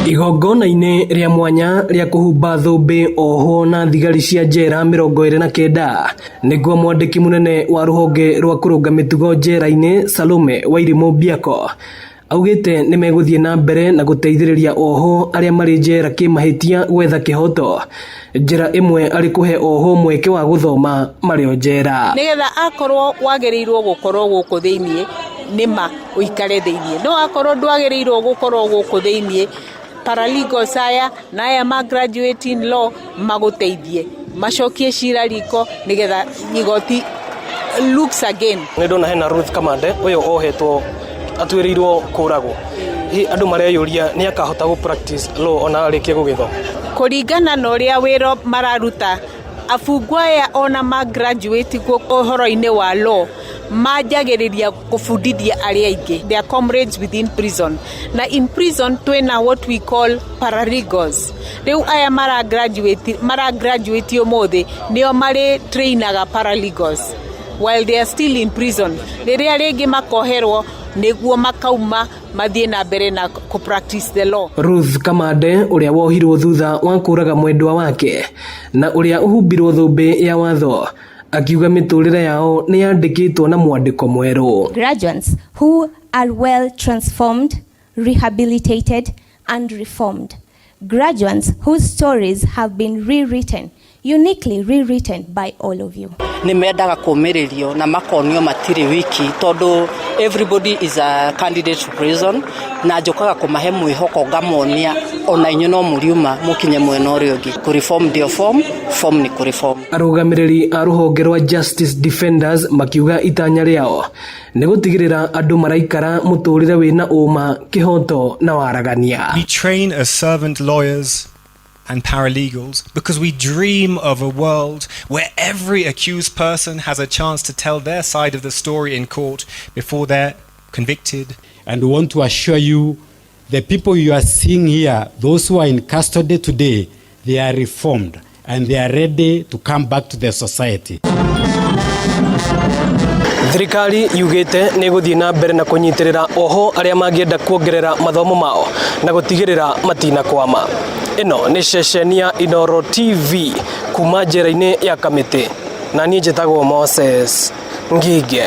Igongona-inĩ rĩa mwanya rĩa kũhumba thũmbĩ ohwo na thigari cia njera 29 nĩguo mwandĩki mũnene wa rũhonge rwa kũrũnga mĩtugo njera-inĩ Salome Wairimu Mbiako augĩte nĩ megũthiĩ na mbere na gũteithĩrĩria ohwo arĩa marĩ njera kĩmahĩtia gwetha kĩhoto, njĩra ĩmwe arĩ kũhe ohwo mweke wa gũthoma marĩ o njera. Nĩgetha akorwo wagĩrĩirwo gũkorwo gũkũ thĩiniĩ nĩma ũikare thĩiniĩ, no akorwo ndwagĩrĩirwo gũkorwo gũkũ thĩiniĩ, paralegals aya na aya ma graduate in law magũteithie macokie cira riko nĩgetha igoti looks again. Nĩ ndona hena Ruth Kamande ũyũ ohetwo atuĩrĩirwo kũragwo, hihi andũ mareyũria nĩ akahota gũ practice law ona arĩkia gũgĩthoma? Kũringana na ũrĩa wĩra mararuta abungwa aya ona ma graduate ũhoro-inĩ wa law manjagĩrĩria kũbundithia arĩa aingĩ, their comrades within prison. Na in prison twĩna what we call paralegals. Rĩu aya mara graduate, mara graduate ũmũthĩ nĩo marĩ trainaga paralegals while they are still in prison. Rĩrĩa rĩngĩ makoherwo nĩguo makauma mathiĩ na mbere na kũ practice the law. Ruth Kamande ũrĩa wohirwo thutha wa kũraga mwendwa wake na ũrĩa ũhumbirwo thũmbĩ ya watho akiuga mĩtũrĩre yao nĩ yandĩkĩtwo na mwandĩko mwerũ. Graduates who are well transformed, rehabilitated and reformed. Graduates whose stories have been rewritten, uniquely rewritten by all of you. Nĩ mendaga kũmĩrĩrio na makonio matirĩ wiki tondũ everybody is a candidate to prison, na njũkaga kũmahe mwĩhoko ngamonia ona inyuĩ no mũriuma mũkinye mwena ũrĩa ũngĩ. Kũreform ndio form, form nĩ kũreform. Arũgamĩrĩri a rũhonge rwa Justice Defenders makiuga itanya rĩao nĩ gũtigĩrĩra andũ maraikara mũtũrĩre wĩna ũma, kĩhoto na waragania. We train as servant lawyers and paralegals because we dream of a world where every accused person has a chance to tell their side of the story in court before they're convicted. And we want to assure you, the people you are seeing here, those who are in custody today, they are reformed and they are ready to come back to the society. Thirikari yugĩte nĩ ĩgũthiĩ na mbere na kũnyitĩrĩra oho arĩa mangĩenda kuongerera mathomo mao na gũtigĩrĩra matinakwama. Ĩno nĩ ceceni ya Inooro TV kuma njera-inĩ ya Kamĩtĩ, na niĩ njĩtagwo Moses Ngige.